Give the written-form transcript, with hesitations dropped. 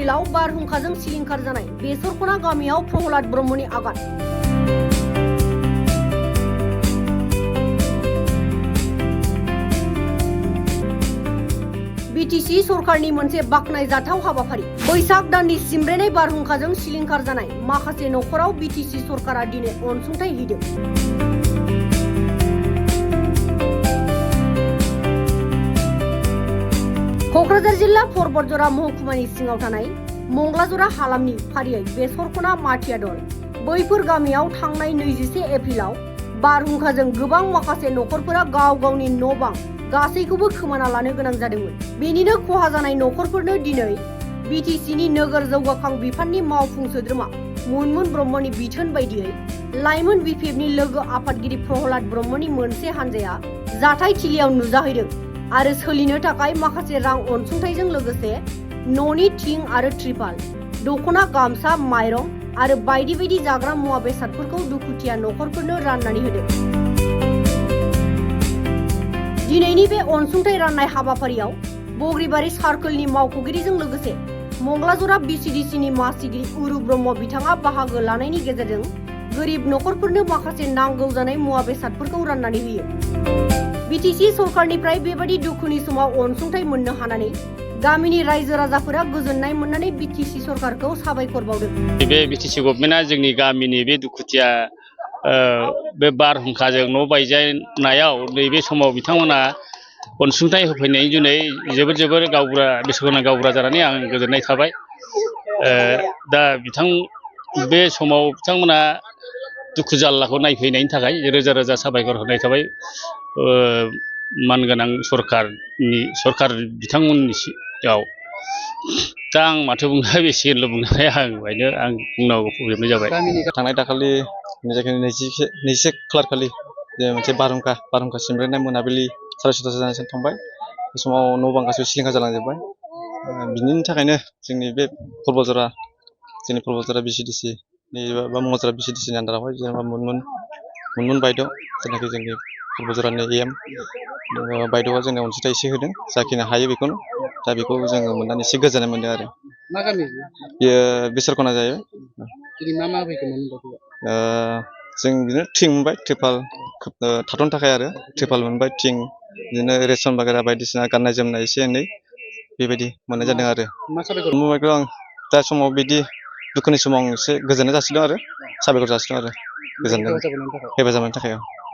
एप्रिलाव बारहुंखाजों सिलिंखार जानाय बेसरखना गामियाव प्रहलाद ब्रह्मनि आगान। बीटीसी सरकारनि मोनसे बाखनायजाथाव हाबाफारि। बैसाग दाननि सिमब्रेनाय बारहुंखाजों सिलिंखार जानाय माखासे नखराव बीटीसी सरकारा दिनै अनसुंथाइ होदों। कक्राझार जिल्ला परबतजरा महकुमानि सिङाव थानाय मंगलाजरा हालामनि फारियै बेसरखना माथियादल बैफोर गामियाव थांनाय 21 एप्रिलाव बारहुंखाजों गोबां माखासे नखरफोरा गाव गावनि न' बां गासैखौबो खोमाना लानो गोनां जादोंमोन। बेनिनो खहा जानाय नखरफोरनो दिनै बीटीसीनि नोगोर जौगाखां बिफाननि मावफुं सोद्रोमा मुनमुन ब्रह्मनि बिथोन बायदियै लाइमोन बिपिएफनि लोगो आफादगिरि प्रहलाद ब्रह्मनि मोनसे हानजाया जाथायथिलियाव नुजाहैदों आरो सोलिनो थाखाय माखासे रां अनसुंथाइजों लोगोसे न'नि थिं आरो त्रिपाल, दखना, गामसा, माइरं आरो बायदि बायदि जाग्रा मुवा बेसादफोरखौ दुखुथिया नखरफोरनो राननानै होदों। दिनैनि बे अनसुंथाइ राननाय हाबाफारियाव बग्रिबारि सार्कलनि मावख'गिरिजों लोगोसे मंगलाजरा बीसीडीसीनि मासिगिरि उरु ब्रह्म बिथाङा बाहागो लानायनि गेजेरजों गोरिब नखरफोरनो माखासे नांगौ जानाय मुवा बेसादफोरखौ राननानै होयो। बीटीसी सरकारनिफ्राय बेबादि दुखुनि समाव अनसुंथाइ मोननो हानानै गामिनि रायजो राजाफोरा गोजोननाय मोननानै बीटीसी सरकारखौ साबायखर बावदों। बे बीटीसी गभर्नमेन्टआ जोंनि गामिनि बे दुखुथिया बे बारहुंखाजों न' बायजानायाव नैबे समाव बिथांमोना अनसुंथाइ होफैनायनि जुनै जोबोर गावबुरा बेसरखना गावबुरा जानानै आं गोजोननाय थाबाय। दा बे समाव बिथांमोना दुखु जाल्लाखौ नायफैनायनि थाखाय रोजा रोजा साबायखर होनाय थाबाय मानगोनां सरकार बिथांमोननि सिगाङाव। दा आं माथो बुंनो बेसेल' बुंनो हाया आं बुंनांगौ फोजोबनाय जाबाय। थांनाय दाखालि 21 खालार खालि मोनसे बारहुंखा सिमब्रेनाय मोनाबिलि 6:30 जानानै थांबाय। बे समाव न' बां गासैबो सिलिंखार जालांजोबबाय। बिनि थाखायनो जोंनि बे परबतजरा बीसीडीसी बा मंगलाजरा बीसीडीसीनि आन्दारावहाय जेनेबा मुनमुन बायद' जेनाखि जोंनि परबतजरानि एम बायद'आ जोंनो अनसुंथाइ एसे होदों जाखिनि हायो बेखौनो। दा बेखौ जोङो मोननानै एसे गोजोननाय मोनदों आरो। मा गामि बेयो बेसरखना जायो। मा होफैखोमोन? जों बिदिनो थिं मोनबाय, त्रिपाल थाथ'नो थाखाय आरो त्रिपाल मोनबाय, थिं बिदिनो रेसन बागेरा बायदिसिना गाननाय जोमनाय एसे एनै बेबायदि मोननाय जादों आरो। मबाइलखौ आं दा समाव बिदि दुखुनि समाव आं एसे गोजोननाय जासिदों आरो साबायखर जासिदों आरो गोजोननाय हेफाजाब होनायनि थाखाय।